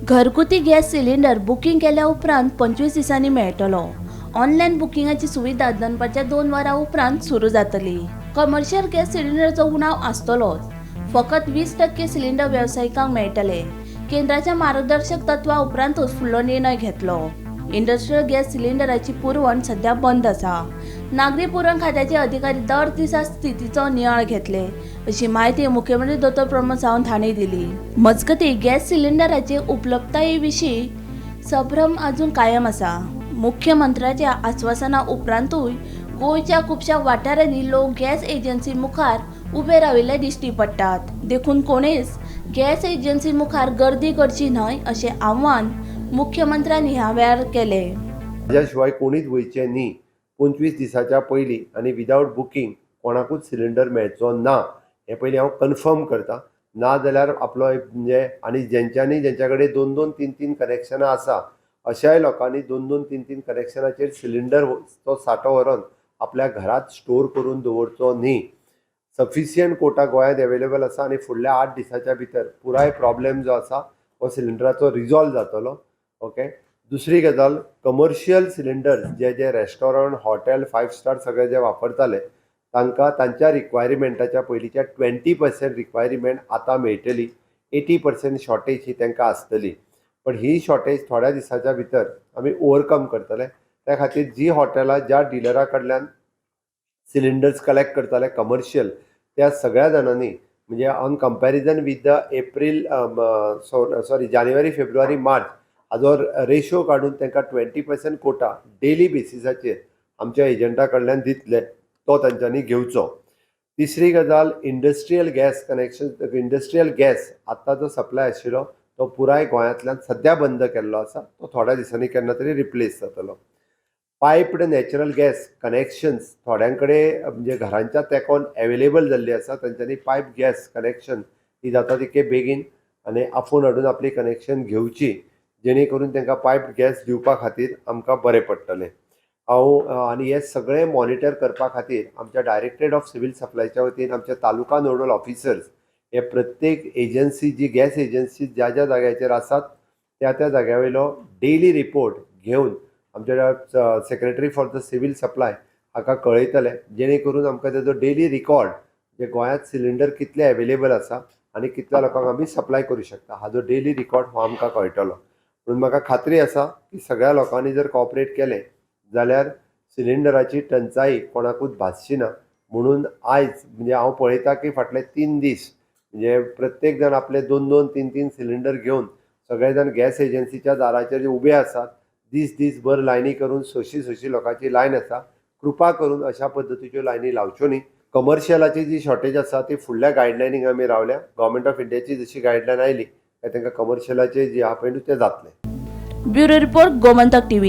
घरगुती gas cylinder booking केल्या उपरांत 25 दिसांनी मेळटलो. ऑनलायन बुकिंगाची सुविधा दनपारच्या 2 वरां उपरांत सुरू जातली. कमर्शियल गॅस सिलिंडरचो उणाव आसतलोच. फकत 20% सिलिंडर वेवसायिकांक मेळटले. केंद्राच्या मार्गदर्शक तत्वा उपरांतूच फुडलो निर्णय घेतलो. इंडस्ट्रियल गॅस सिलिंडराची पुरवण सध्या बंद आसा. नागरी पुरवण खात्याचे अधिकारी दर दिसा स्थितीचो नियाळ घेतले, अशी म्हायती मुख्यमंत्री दोतोर प्रमोद सावंत हांणी दिली. मजगतीं, गॅस सिलिंडराचे उपलब्धताये विशीं संभ्रम अजून कायम आसा. मुख्यमंत्र्याच्या आस्वासना उपरांतूय गोंयच्या खुबश्या वाठारांनी लोक गॅस एजन्सी मुखार उबे राविल्ले दिश्टी पडटात. देखून कोणेच गॅस एजन्सी मुखार गर्दी करची न्हय, अशें आवाहन मुख्यमंत्र्यांनी ह्या वेळार केलें. हाज्या शिवाय कोणीच वयचें न्ही 25 दिसाच्या पयलीं आनी विदावट बुकींग कोणाकूच सिलिंडर मेळचो ना, हें पयलीं हांव कन्फर्म करता. ना जाल्यार आपलो एक म्हणजे आनी जेंच्यांनी जेंच्या कडेन दोन दोन तीन तीन कनेक्शनां आसा, अशाय लोकांनी दोन दोन तीन तीन कनेक्शनाचेर सिलिंडर तो सांठो व्हरोन आपल्या घरात स्टोर करून दवरचो न्ही. सफिशियंट कोटा गोंयांत एवेलेबल आसा आनी फुडल्या 8 दिसाच्या भितर पुराय प्रॉब्लेम जो आसा हो सिलिंडराचो रिजॉल्व जातलो. ओके, दुसरी गजाल, कमर्शियल सिलिंडर जे जे रेस्टॉरंट, हॉटेल, फायव स्टार सगळे जे वापरताले, तांकां तांच्या रिक्वायरमेंटाच्या पयलींच्या 20% रिक्वायरमेंट आतां मेळटली. 80% शॉर्टेज ही तांकां आसतली, पण ही शॉर्टेज थोड्या दिसाच्या भितर आमी ओवरकम करतले. त्या खातीर जी हॉटेलां ज्या डिलरा कडल्यान सिलिंडर्स कलेक्ट करताले कमर्शियल, त्या सगळ्या जाणांनी म्हणजे on comparison with the April, sorry, January, February, March हाजो रेशो काडून तांकां 20% कोटा डेली बेसिसाचेर आमच्या एजंटा कडल्यान दितले, तो तांच्यांनी घेवचो. तिसरी गजाल, industrial gas connection. Industrial gas आत्तां जो सप्लाय आशिल्लो तो पुराय गोंयांतल्यान सद्या बंद केल्लो आसा. तो थोड्या दिसांनी केन्ना तरी रिप्लेस जातलो. पायप्ड नॅचरल गॅस कनेक्शन्स थोड्यां कडेन म्हणजे घरांच्या तेंकोन एवेलेबल जाल्ली आसा. तांच्यांनी पायप गॅस कनेक्शन ही जाता तितके बेगीन आनी आफोवन हाडून आपली कनेक्शन घेवची, जेणे करून तांकां पायप गॅस दिवपा खातीर आमकां बरें पडटलें. हांव आनी हें सगळें मॉनिटर करपा खातीर आमच्या डायरेक्टरेट ऑफ सिवील सप्लायच्या वतीन आमच्या तालुका नोडल ऑफिसर्स हे प्रत्येक एजन्सी, जी गॅस एजन्सी ज्या ज्या जाग्याचेर आसात, त्या त्या जाग्या वयलो डेली रिपोर्ट घेवन आमच्या Secretary for the Civil Supply हाका कळयतले, जेणे करून आमकां तेजो डेली रिकॉर्ड जे गोंयांत सिलिंडर कितले एवेलेबल आसा आनी कितल्या लोकांक आमी सप्लाय करूं शकता, हाजो डेली रिकॉर्ड हो आमकां कळटलो. म्हणून म्हाका खात्री आसा की सगळ्या लोकांनी जर कॉपरेट केलें जाल्यार सिलिंडराची टंचाई कोणाकूच भासची ना. म्हणून आयज म्हणजे हांव पळयतां की फाटले 3 दीस म्हणजे प्रत्येक जाण आपले दोन दोन तीन तीन सिलिंडर घेवन सगळे जाण गॅस एजन्सीच्या दाराचेर उबे आसात. दीस दीसभर लायनी करून सशी सशी लोकांची लायन आसा. कृपा करून अशा पद्दतीच्यो लायनी लावच्यो न्ही. कमर्शियलाची जी शॉर्टेज आसा ती फुडल्या गायडलायनीक आमी रावल्या. गव्हर्मेंट ऑफ इंडियाची जशी गायडलायन आयली काय तांकां कमर्शियलाचे जे आहा पळय न्हू, तें जातलें. Bureau report, Gomantak TV.